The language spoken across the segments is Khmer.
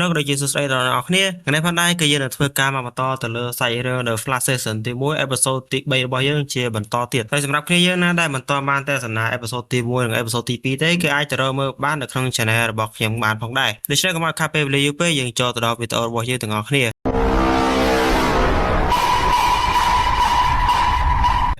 ឡូក៏ដូចជាសួស្តីដល់អ្នកនរគ្នាថ្ងៃនេះផងដែរគឺយើងនឹងធ្វើការមកបន្តទៅលើសាច់រឿង The Flash Season ទី1 episode ទី3របស់យើងជាបន្តទៀតហើយសម្រាប់គ្នាយើងណាដែលមិនទាន់បានទស្សនា episode ទី1និង episode ទី2ទេគឺអាចទៅរកមើលបាននៅក្នុង channel របស់ខ្ញុំបានផងដែរដូច្នេះកុំឲ្យខាតពេលវេលាយូរពេកយើងចូលទៅដល់វីដេអូរបស់យើងទាំងអស់គ្ន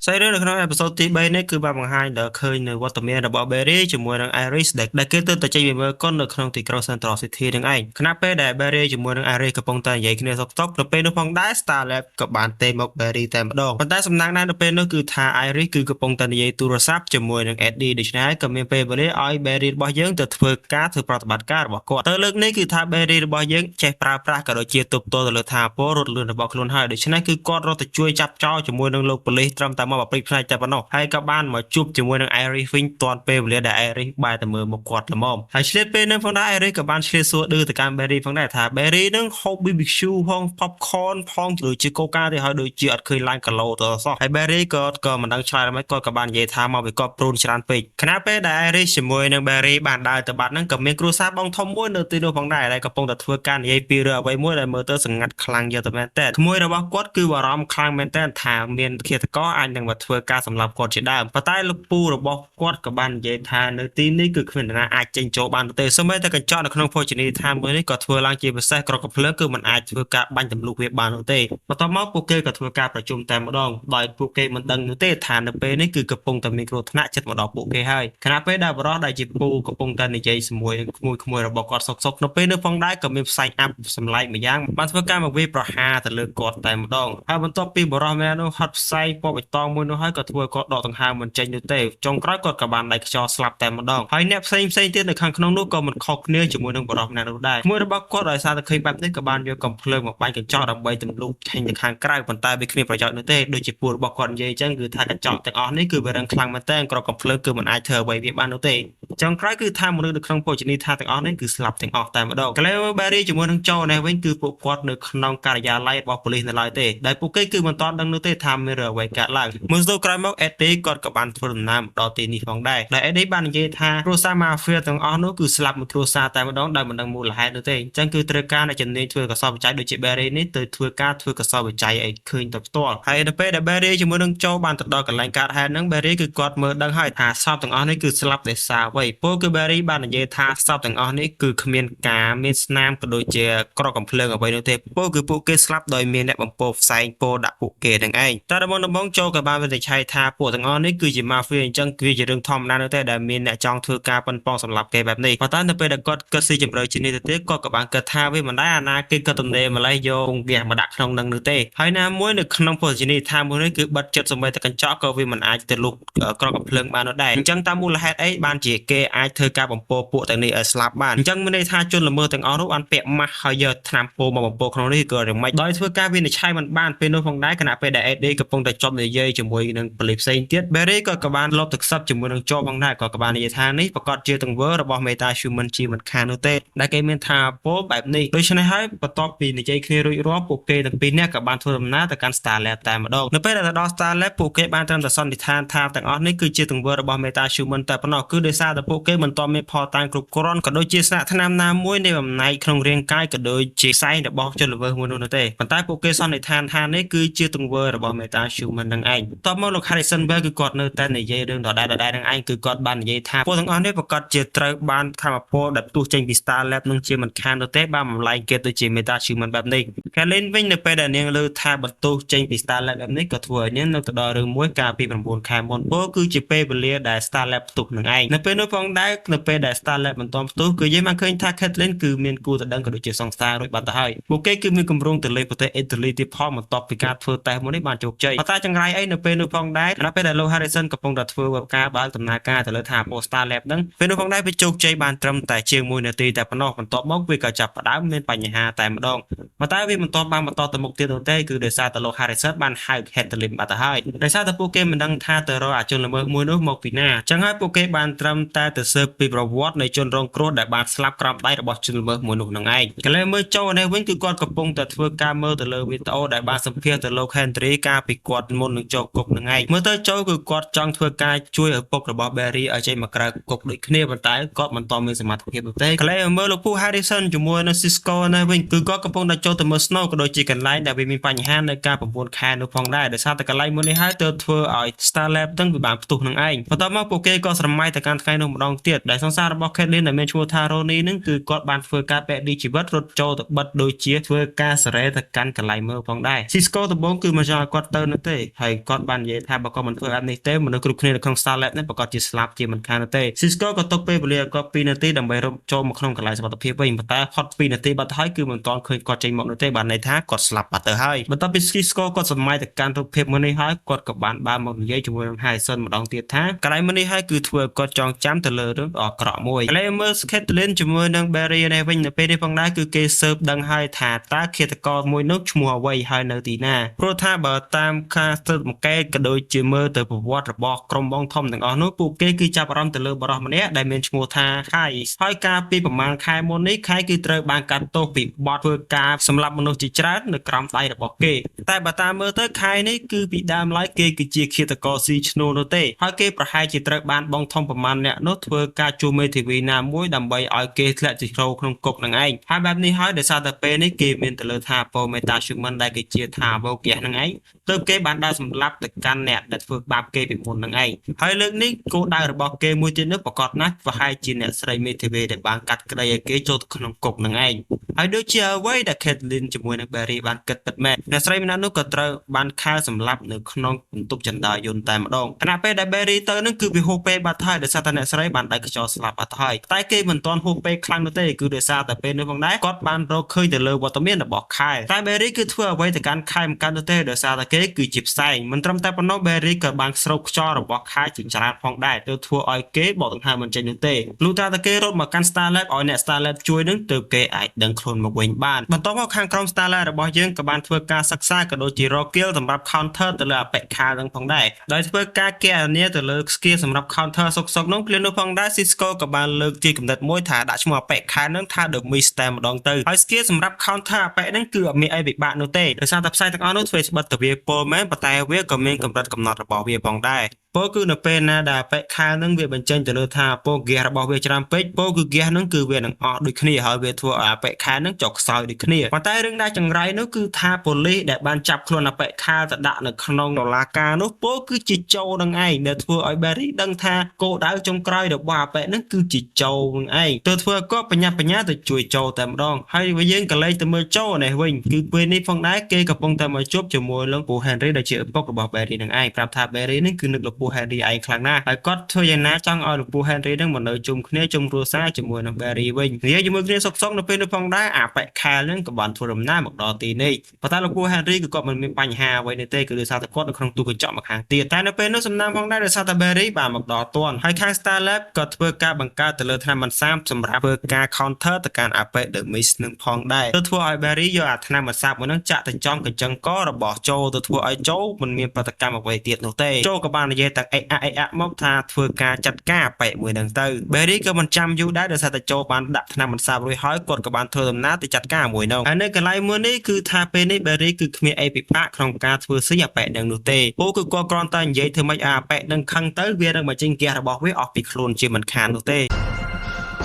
ាសាច់រឿងនៅក្នុង episode ទី3នេះគឺបានបង្ហាញដល់ឃើញនៅវត្តមានរបស់ Barry ជាមួយនឹង Iris ដែលគេទើបតែចេញពីមើលកុននៅក្នុងទីក្រុង Central City នឹងឯងខណៈពេលដែល Barry ជាមួយនឹង Iris កំពុងតែនិយាយគ្នាសុខទុក្ខនៅពេលនោះផងដែរ Star Lab ក៏បានទេមក Barry តែម្ដងប៉ុន្តែសំណាងដែរនៅពេលនោះគឺថា Iris គឺកំពុងតែនិយាយទូរស័ព្ទជាមួយនឹង Eddie ដូច្នេះហើយក៏មានពេលវេលាឲ្យ Barry របស់យើងទៅធ្វើការធ្វើប្រតិបត្តិការរបស់គាត់ទៅលើកនេះគឺថា Barry របស់យើងចេះប្រើប្រាស់ក៏ដូចជាទប់ទល់ទៅលើថាពលរត់លឿនរបស់ខ្លួនហើយដូច្នេះគឺគាត់រត់ទៅជួយចាប់ចោលជាមួយនឹងលោកប៉ូលីសត្រឹមតែមកបព្រិចផ្នែកតែប៉ុណ្ណោះហើយក៏បានមកជួបជាមួយនឹង Iris វិញទាន់ពេលវេលាដែល Iris បែរតែមើលមុខគាត់ល្មមហើយឆ្លៀតពេលនេះផងដែរ Iris ក៏បានឆ្លៀតសួរឌឺទៅកាន់ Barry ផងដែរថា Barry នឹងហូប BBQ ផង popcorn ផងដូចជាកូកាទេហើយដូចជាអត់ឃើញឡើងគីឡូទៅសោះហើយ Barry ក៏មិនដឹងឆ្លើយអ្វីគាត់ក៏បាននិយាយថាមកពីគាត់ព្រូនច្រើនពេកខណៈពេលដែល Iris ជាមួយនឹង Barry បានដើរទៅបាត់ហ្នឹងក៏មានគ្រួសារបងធំមួយនៅទីនោះផងដែរដែលកំពុងតែធ្វើការនិយាយពីរឿងអ្វីមួយដែលមើលទៅសង្ងាត់ខ្លាំងយកទៅមែនតើក្មួយរបស់គាត់គឺបារម្ភខ្លាំងមែនតើថាមានឃាតករអាចនឹងមកធ្វើការសម្លាប់គាត់ជាដើមប៉ុន្តែលោកពូរបស់គាត់ក៏បាននិយាយថានៅទីនេះគឺគ្មាននរណាអាចចេញចូលបានទេសូម្បីតែកញ្ចក់នៅក្នុងភោជនីយដ្ឋានមួយនេះក៏ធ្វើឡើងជាពិសេសក្រកភ្លើងគឺមិនអាចធ្វើការបាញ់ទម្លុះវាបាននោះទេបន្ទាប់មកពួកគេក៏ធ្វើការប្រជុំតែម្ដងដោយពួកគេមិនដឹងនោះទេថានៅពេលនេះគឺកំពុងតែមានគ្រោះថ្នាក់ជិតមកដល់ពួកគេហើយខណៈពេលដែលបរិសដែលជាពូកំពុងតែនិយាយជាមួយនឹងក្មួយៗរបស់គាត់សុកសុកនៅពេលនោះផងដែរក៏មានផ្សែងអាប់សម្លែកម្យ៉ាងបានធ្វើការមកវាយប្រហារទៅលើគាត់តែម្ដងហើយបន្ទាប់ពីបរិសម្នាក់នោះហត់ផ្សែងពណ៌បៃតងមួយនោះហើយក៏ធ្វើឲ្យគាត់ដកដង្ហើមមិនចេញនោះទេចុងក្រោយគាត់ក៏បានដៃខ្យល់ស្លាប់តែម្ដងហើយអ្នកផ្សេងផ្សេងទៀតនៅខាងក្នុងនោះក៏មិនខុសគ្នាជាមួយនឹងបរិសម្នាក់នោះដែរក្មួយរបស់គាត់ដោយសារតែឃើញបែបនេះក៏បានយកកំភ្លើងមកបាញ់កញ្ចក់ដើម្បីទម្លុះចេញទៅខាងក្រៅប៉ុន្តែវាគ្មានប្រយោជន៍នោះទេដូចជាពូរបស់គាត់និយាយអញ្ចឹងគឺថាកញ្ចក់ទាំងអស់នេះគឺវារឹងខ្លាំងមែនទែនក្រកំភ្លើងគឺមិនអាចធ្វើអ្វីវាបាននោះទេចុងក្រោយគឺថាមនុស្សនៅក្នុងភោជនីយដ្ឋានទាំងអស់នេះគឺស្លាប់ទាំងអស់តែម្ដងកលែបារីជាមួយនឹងចោនេះវិញគឺពួកគាត់នៅក្នុងការិយាល័យរបស់ប៉ូលីសនៅឡើយទេដែលពួកគេគឺមិនទាន់ដឹងនោះទេថាមានរឿងអ្វីកើតឡើងមួយស្ទូក្រោយមកអេឌីគាត់ក៏បានធ្វើដំណើរមកដល់ទីនេះផងដែរដែលអេឌីបាននិយាយថាគ្រួសារម៉ាហ្វៀទាំងអស់នោះគឺស្លាប់មួយគ្រួសារតែម្ដងដោយមិនដឹងមូលហេតុនោះទេអញ្ចឹងគឺត្រូវការអ្នកជំនាញធ្វើកសលវិច័យដូចជា Barry នេះទៅធ្វើការធ្វើកសលវិច័យឲ្យឃើញទៅផ្ទាល់ហើយនៅពេលដែល Barry ជាមួយនឹងចោបានទៅដល់កន្លែងកើតហេតុហ្នឹង Barry គឺគាត់មើលដឹងហើយថាសពទាំងអស់នេះគឺស្លាប់ដោយសារអ្វីពោលគឺ Barry បាននិយាយថាសពទាំងអស់នេះគឺគ្មានការមានស្នាមក៏ដូចជាក្រកំភ្លើងអ្វីនោះទេពោលគឺពួកគេស្លាប់ដោយមានអ្នកបំពោផ្សែងពោដាក់ពួកគេនឹងឯងតែដំបូងដំបូងចោក៏បានវិនិច្ឆ័យថាពួកទាំងអស់នេះគឺជាម៉ាហ្វៀអញ្ចឹងវាជារឿងធម្មតានោះទេដែលមានអ្នកចង់ធ្វើការប៉ុនប៉ងសម្លាប់គេបែបនេះប៉ុន្តែនៅពេលដែលគាត់គិតស៊ីជម្រៅជាងនេះទៅទៀតគាត់ក៏បានគិតថាវាមិនដែរអាណាគេក៏ទំនេរម្លេះយកពងហ្គាសមកដាក់ក្នុងនឹងនោះទេហើយណាមួយនៅក្នុងភោជនីយដ្ឋានមួយនេះគឺបិទចិត្តសម្បីតែកញ្ចក់ក៏វាមិនអាចទៅលុបក្រកំភ្លើងបាននោះដែរអញ្ចឹងតាមមូលហេតុអីបានជាគេអាចធ្វើការបំពោពួកទាំងនេះឲ្យស្លាប់បានអញ្ចឹងមានន័យថាជនល្មើសទាំងអស់នោះបានពាក់ម៉ាស់ហើយយកថ្នាំពោមកបំពោក្នុងនេះក៏យ៉ាងម៉េចដោយធ្វើការវិនិច្ឆ័យមិនបានពេលនោះផងដែរខណៈពេលដែល Eddie កំពុងតែជាប់និយាយជាមួយនឹងប៉ូលីសផ្សេងទៀត Barry ក៏បានលបទឹកសឹបជាមួយនឹងជាប់ផងដែរក៏បាននិយាយថានេះប្រកាសជាទង្វើរបស់ Meta Human ជាមិនខាននោះទេដែលគេមានថាពោបែបនេះដូច្នេះហើយបន្ទាប់ពីនិយាយគ្នារួចរាល់ពួកគេទាំងពីរនាក់ក៏បានធ្វើដំណើរទៅកាន់ Star Lab តែម្ដងនៅពេលដែលទៅដល់ Star Lab ពួកគេបានត្រឹមតែសន្និដ្ឋានថាទាំងអស់នេះគឺជាទង្វើរបស់ Meta Human តែប៉ុណ្ណោះគឺដោយសារតែពួកគេមិនទាន់មានផលតាងគ្រប់គ្រាន់ក៏ដូចជាស្នាក់ថ្នាំណាមួយនៃបំណែកក្នុងរាងកាយក៏ដូចជាផ្សែងរបស់ជនល្មើសមួយនោះទេប៉ុន្តែពួកគេសន្និដ្ឋានថានេះគឺជាទង្វើរបស់ Meta Human នឹងឯងបន្ទាប់មកលោក Harrison Wells គឺគាត់នៅតែនិយាយរឿងដដែលៗនឹងឯងគឺគាត់បាននិយាយថាពួកទាំងអស់នេះប្រកាសជាត្រូវបានធម្មពលដែលផ្ទុះចេញពី Star Lab នឹងជាមិនខាននោះទេបានបំលែងគេទៅជា Meta Human បែបនេះ Kathleen វិញនៅពេលដែលនាងលើថាបន្ទុះចេញពី Star Lab បែបនេះក៏ធ្វើឲ្យនាងនឹកទៅដល់រឿងមួយកាលពី9ខែមុនពោលគឺជាពេលវេលាដែល Star Lab ផ្ទុះនឹងឯងនៅពេលនោះផងដែរនៅពេលដែល Star Lab មិនទាន់ផ្ទុះគឺយើងបានឃើញថា Kathleen គឺមានគូតដឹងក៏ដូចជាសង្សាររួចបាត់ទៅហើយពួកគេគឺមានគម្រោងទៅលេងប្រទេសអ៊ីតាលីទៀតផងបន្ទាប់ពីការធ្វើតេស្តមួយនេះបានជោគជ័យប៉ុន្តែចង្រៃអីនៅពេលនោះផងដែរនៅពេលដែលលោក Harrison កំពុងតែធ្វើការបើកដំណើរការទៅលើថា Star Lab ហ្នឹងពេលនោះផងដែរវាជោគជ័យបានត្រឹមតែជាង1នាទីតែប៉ុណ្ណោះបន្ទាប់មកវាក៏ចាប់ផ្ដើមមានបញ្ហាតែម្ដងប៉ុន្តែវាមិន មិនទាន់បានបន្តទៅមុខទៀតនោះទេគឺដោយសារតែលោក Harrison បានហៅ Caitlin បាត់ទៅហើយដោយសារតែពួកគេមិនដឹងថាទៅរកអាជនល្មើសមួយនោះមកពីណាចឹងហើយពួកគេបានត្រឹមតែទៅស៊ើបពីប្រវត្តិនៃជនរងគ្រោះដែលបានស្លាប់ក្រោមដៃរបស់ជនល្មើសមួយនោះនឹងឯងកន្លែងមើលចូលនេះវិញគឺគាត់កំពុងតែធ្វើការមើលទៅលើវីដេអូដែលបានសម្ភាសទៅលោក Henry កាលពីគាត់មុននឹងចូលគុកនឹងឯងមើលទៅចូលគឺគាត់ចង់ធ្វើការជួយឪពុករបស់ Barry ឲ្យចេញមកក្រៅគុកដូចគ្នាប៉ុន្តែគាត់មិនទាន់មានសមត្ថភាពនោះទេកន្លែងមើលលោកពូ Harrison ជាមួយនឹង Cisco នេះវិញគឺគាត់កំពុងតែចូលទៅមើល Snow ក៏ដូចជាកន្លែងដែលវាមានបញ្ហានៅការ9ខែនោះផងដែរដោយសារតែកន្លែងមួយនេះហើយទើបធ្វើឲ្យ Star Lab ទាំងវាបានផ្ទុះនឹងឯងបន្ទាប់មកពួកគេក៏ស្រមៃទៅកាន់ថ្ងៃនោះម្ដងទៀតដែលសង្សាររបស់ Caitlyn ដែលមានឈ្មោះថា Ronnie នឹងគឺគាត់បានធ្វើការពាក់ឌីជីវិតរត់ចូលទៅបិទដូចជាធ្វើការសេរីទៅកាន់កន្លែងមើលផងដែរ Cisco ដំបូងគឺមិនចង់ឲ្យគាត់ទៅនោះទេហើយគាត់បាននិយាយថាបើគាត់មិនធ្វើបែបនេះទេមនុស្សគ្រប់គ្នានៅក្នុង Star Lab នេះប្រកាសជាស្លាប់ជាមិនខាននោះទេ Cisco ក៏ទុកពេលវេលាឲ្យគាត់2នាទីដើម្បីរត់ចូលមកក្នុងកន្លែងសុវត្ថិភាពវិញប៉ុន្តែហត់2នាទីបាត់ហើយគឺមិនទាន់ឃើញគាត់ចេញមកនោះទេបានន័យថាគាត់ស្លាប់បាត់ទៅហើយបន្ទាប់ពី Cisco គាត់សម័យទៅកាន់រូបភាពមួយនេះហើយគាត់ក៏បានបើមកនិយាយជាមួយនឹង Harrison ម្ដងទៀតថាកន្លែងមួយនេះហើយគឺធ្វើឲ្យគាត់ចងចាំទៅលើរឿងអាក្រក់មួយកន្លែងមើល Caitlyn ជាមួយនឹង Barry នេះវិញនៅពេលនេះផងដែរគឺគេស៊ើបដឹងហើយថាតើឃាតករមួយនោះឈ្មោះអ្វីហើយនៅទីណាព្រោះថាបើតាមការស៊ើបអង្កេតក៏ដូចជាមើលទៅប្រវត្តិរបស់ក្រុមបងធំទាំងអស់នោះពួកគេគឺចាប់អារម្មណ៍ទៅលើបុរសម្នាក់ដែលមានឈ្មោះថាខៃហើយកាលពីប្រហែលខែមុននេះខៃគឺត្រូវបានកាត់ទោសពីបទធ្វើការសម្លាប់មនុស្សជាច្រើននៅក្រោមដៃរបស់គេតែបើតាមមើលទៅខៃនេះគឺពីដើមឡើយគេគឺជាឃាតករស៊ីឈ្នួលនោះទេហើយគេប្រហែលជាត្រូវបានបងធំប្រមាណអ្នកនោះធ្វើការជួលមេធាវីណាមួយដើម្បីឲ្យគេធ្លាក់ជីក្រក្នុងគុកនឹងឯងហើយបែបនេះហើយដោយសារតែពេលនេះគេមានទៅលើថាពោ Meta Human ដែលគេជាថាវោគៈនឹងឯងទើបគេបានដើរសម្លាប់ទៅកាន់អ្នកដែលធ្វើបាបគេពីមុននឹងឯងហើយលើកនេះគោលដៅរបស់គេមួយទៀតនោះប្រកាសណាស់ប្រហែលជាអ្នកស្រីមេធាវីដែលបានកាត់ក្តីឲ្យគេចូលទៅក្នុងគុកនឹងឯងហើយដូចជាអ្វីដែល Caitlyn ជាមួយនឹង Barry បានគិតពិតមែនអ្នកស្រីម្នាក់នោះក៏ត្រូវបានខែសម្លាប់នៅក្នុងបន្ទប់ចន្ទាយន្តតែម្ដងខណៈពេលដែល Barry ទៅនឹងគឺវាហួសពេលបាត់ហើយដោយសារតែអ្នកស្រីបានដាច់ខ្យល់ស្លាប់បាត់ហើយតែគេមិនទាន់ហួសពេលខ្លាំងនោះទេគឺដោយសារតែពេលនោះផងដែរគាត់បានរកឃើញទៅលើវត្តមានរបស់ខែតែ Barry គឺធ្វើអ្វីទៅកាន់ខែមិនកាន់នោះទេដោយសារតែគេគឺជាផ្សែងមិនត្រឹមតែប៉ុណ្ណោះ Barry ក៏បានស្រូបខ្យល់របស់ខែជាច្រើនផងដែរទើបធ្វើឲ្យគេបកដង្ហើមមិនចេញនោះទេលុះត្រាតែគេរត់មកកាន់ Star Lab ឲ្យអ្នក Star Lab ជួយនឹងទើបគេអាចដឹងខ្លួនមកវិញបានបន្ទាប់មកខាងក្រុម Star Lab របស់យើងក៏បានធ្វើការសិក្សាក៏ដូចជារក skill សម្រាប់ counter ទៅលើអបិខានឹងផងដែរដោយធ្វើការកណនាទៅលើ skill សម្រាប់ counter សុកសុកនោះគ្រានោះផងដែរ Cisco ក៏បានលើកជាកំណត់មួយថាដាក់ឈ្មោះអបិខានឹងថា The Mist តែម្ដងទៅហើយ skill សម្រាប់ counter អបិហ្នឹងគឺអត់មានអីពិបាកនោះទេដោយសារតែផ្សាយទាំងអស់នោះធ្វើស្បិតទៅវាពលមែនប៉ុន្តែវាក៏មានកម្រិតកំណត់របស់វាផងដែរពោលគឺនៅពេលណាដែលបិខែនឹងវាបញ្ចេញទៅលើថាពោហ្គាសរបស់វាច្រើនពេកពោគឺហ្គាសនឹងគឺវានឹងអស់ដូចគ្នាហើយវាធ្វើឲ្យអបិខែនឹងចុកខ្សោយដូចគ្នាប៉ុន្តែរឿងដែលចង្រៃនោះគឺថាប៉ូលីសដែលបានចាប់ខ្លួនអបិខែទៅដាក់នៅក្នុងតុលាការនោះពោគឺជាโจនឹងឯងដែលធ្វើឲ្យ Barry ដឹងថាគោលដៅចុងក្រោយរបស់អបិនឹងគឺជាโจនឹងឯងទៅធ្វើឲ្យគាត់បញ្ញាបញ្ញាទៅជួយโจតែម្ដងហើយបើយើងក៏លេចទៅមើលโจនេះវិញគឺពេលនេះផងដែរគេកំពុងតែមកជួបជាមួយនឹងពូ Henry ដែលជាឪពុករបស់ Barry នឹងឯងប្រាប់ថា Barry នឹងគឺនឹកលោកពូ Henry ឯងខ្លាំងណាស់ហើយគាត់ធ្វើយ៉ាងណាចង់ឲ្យលោកពូ Henry នឹងមកនៅជុំគ្នាជុំគ្រួសារជាមួយនឹង Barry វិញនិយាយជាមួយគ្នាសុកៗនៅពេលនោះផងដែរអាប៉ែខែលនឹងក៏បានធ្វើដំណើរមកដល់ទីនេះប៉ុន្តែលោកពូ Henry គឺគាត់មិនមានបញ្ហាអ្វីនេះទេគឺដោយសារតែគាត់នៅក្នុងទូកញ្ចក់មកខាងទៀតតែនៅពេលនោះសំណាងផងដែរដោយសារតែ Barry បានមកដល់ទាន់ហើយខាង Star Lab ក៏ធ្វើការបង្កើតទៅលើថ្នាំបន្សាបសម្រាប់ធ្វើការ counter ទៅកាន់អាប៉ែ The Mist នឹងផងដែរទៅធ្វើឲ្យ Barry យកអាថ្នាំបន្សាបមួយហ្នឹងចាក់ទៅចំកញ្ចឹងករបស់โจទៅធ្វើឲ្យโจមិនមានប្រតិកម្មអ្វីទៀតនោះទេโจក៏បាននិយាយទាំងអេអអេអមកថាធ្វើការចាត់ការប៉ែមួយហ្នឹងទៅ Barry ក៏មិនចាំយូរដែរដោយសារតែโจបានដាក់ថ្នាំបន្សាបរួចហើយគាត់ក៏បានធ្វើដំណើរទៅចាត់ការមួយហ្នឹងហើយនៅកន្លែងមួយនេះគឺថាពេលនេះ Barry គឺគ្មានអីពិបាកក្នុងការធ្វើស៊ីអាប៉ែនឹងនោះទេពោលគឺគាត់គ្រាន់តែនិយាយធ្វើម៉េចឲ្យអាប៉ែនឹងខឹងទៅវានឹងបញ្ចេញហ្គាសរបស់វាអស់ពីខ្លួនជាមិនខាននោះទេ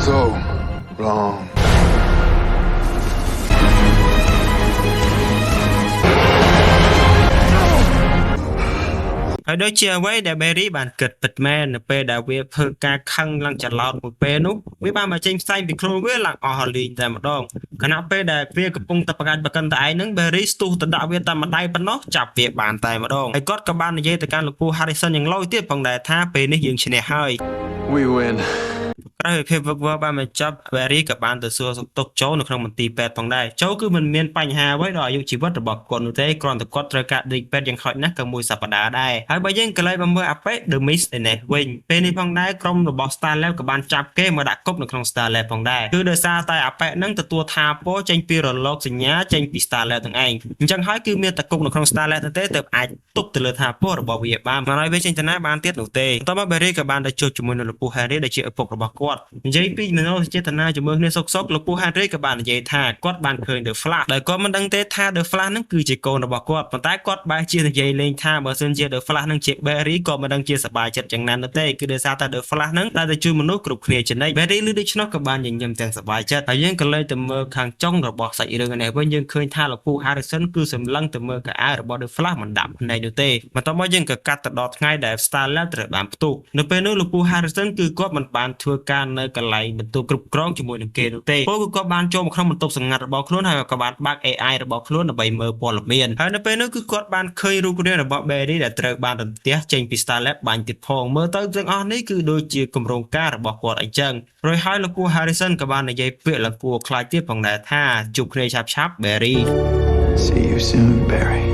So long. ហើយដូចជាអ្វីដែល Barry បានគិតពិតមែននៅពេលដែលវាធ្វើការខឹងឡើងច្រឡោតមួយពេលនោះវាបានមកចេញផ្សែងពីខ្លួនវាឡើងអស់លីងតែម្ដងខណៈពេលដែលវាកំពុងតែប្រកាច់ប្រកិនតែឯងហ្នឹង Barry ស្ទុះទៅដាក់វាតាមម្ដាយប៉ុណ្ណោះចាប់វាបានតែម្ដងហើយគាត់ក៏បាននិយាយទៅកាន់លោកពូ Harrison យ៉ាងឡូយទៀតផងដែរថាពេលនេះយើងឈ្នះហើយ We win. ក្រោយពីភាពវឹកវរបានបញ្ចប់ Barry ក៏បានទៅសួរសុខទុក្ខចូលនៅក្នុងមន្ទីរពេទ្យផងដែរចូលគឺមិនមានបញ្ហាអ្វីដល់អាយុជីវិតរបស់គាត់នោះទេគ្រាន់តែគាត់ត្រូវការដេកពេទ្យយ៉ាងហោចណាស់ក៏មួយសប្តាហ៍ដែរហើយបើយើងក៏លេចមកមើលអាប៉េ The Mist ឯនេះវិញពេលនេះផងដែរក្រុមរបស់ Star Lab ក៏បានចាប់គេមកដាក់គុកនៅក្នុង Star Lab ផងដែរគឺដោយសារតែអាប៉េហ្នឹងទទួលថាពោចេញពីរលកសញ្ញាចេញពី Star Lab ទាំងឯងអញ្ចឹងហើយគឺមានតែគុកនៅក្នុង Star Lab ទេទើបអាចទប់ទៅលើថាពោរបស់វាបានមិនឲ្យវាចេញទៅណាបានទៀតនោះទេបន្ទាប់មក Barry ក៏បានទៅជួបជាមួយនឹងលោកពូ Henry ដែលជាឪពុករបស់គាត់និយាយពីមនោសញ្ចេតនាជាមួយគ្នាសុកសុកលោកពូ Henry ក៏បាននិយាយថាគាត់បានឃើញ The Flash ដោយគាត់មិនដឹងទេថា The Flash ហ្នឹងគឺជាកូនរបស់គាត់ប៉ុន្តែគាត់បែរជានិយាយលេងថាបើសិនជា The Flash ហ្នឹងជា Barry ក៏មិនដឹងជាសប្បាយចិត្តយ៉ាងណានោះទេគឺដោយសារតែ The Flash ហ្នឹងតែទៅជួយមនុស្សគ្រប់គ្នាជានិច្ច Barry ឮដូច្នោះក៏បានញញឹមទាំងសប្បាយចិត្តហើយយើងក៏លេចទៅមើលខាងចុងរបស់សាច់រឿងនេះវិញយើងឃើញថាលោកពូ Harrison គឺសម្លឹងទៅមើលខោអាវរបស់ The Flash មិនដាប់ភ្នែកនោះទេបន្ទាប់មកយើងក៏កាត់ទៅដល់ថ្ងៃដែល Star Lab ត្រូវបានផ្ទុះនៅពេលនោះលោកពូ Harrison គឺគាត់មិនបានធ្វើការនៅកន្លែងបន្ទប់គ្រប់គ្រងជាមួយនឹងគេនោះទេពលគឺគាត់បានចូលមកក្នុងបន្ទប់សម្ងាត់របស់ខ្លួនហើយក៏បានបើក AI របស់ខ្លួនដើម្បីមើលព័ត៌មានហើយនៅពេលនោះគឺគាត់បានឃើញរូបរាងរបស់ Barry ដែលត្រូវបានរន្ទះចេញពី Star Lab បាញ់ទៀតផងមើលទៅទាំងអស់នេះគឺដូចជាគម្រោងការរបស់គាត់អញ្ចឹងរួចហើយលោកពូ Harrison ក៏បាននិយាយពាក្យលគួរខ្លាចទៀតផងដែរថាជួបគ្នាឆាប់ៗ Barry. See you soon, Barry.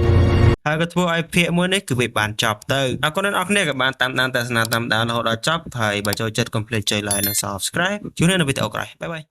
ហើយក៏ធ្វើឲ្យភាគមួយនេះគឺវាបានចប់ទៅអរគុណដល់អ្នកគ្នាក៏បានតាមដានទស្សនាតាមដានរហូតដល់ចប់ហើយបើចូលចិត្តកុំភ្លេចចុច like និង subscribe ជួបគ្នានៅវីដេអូក្រោយ bye bye.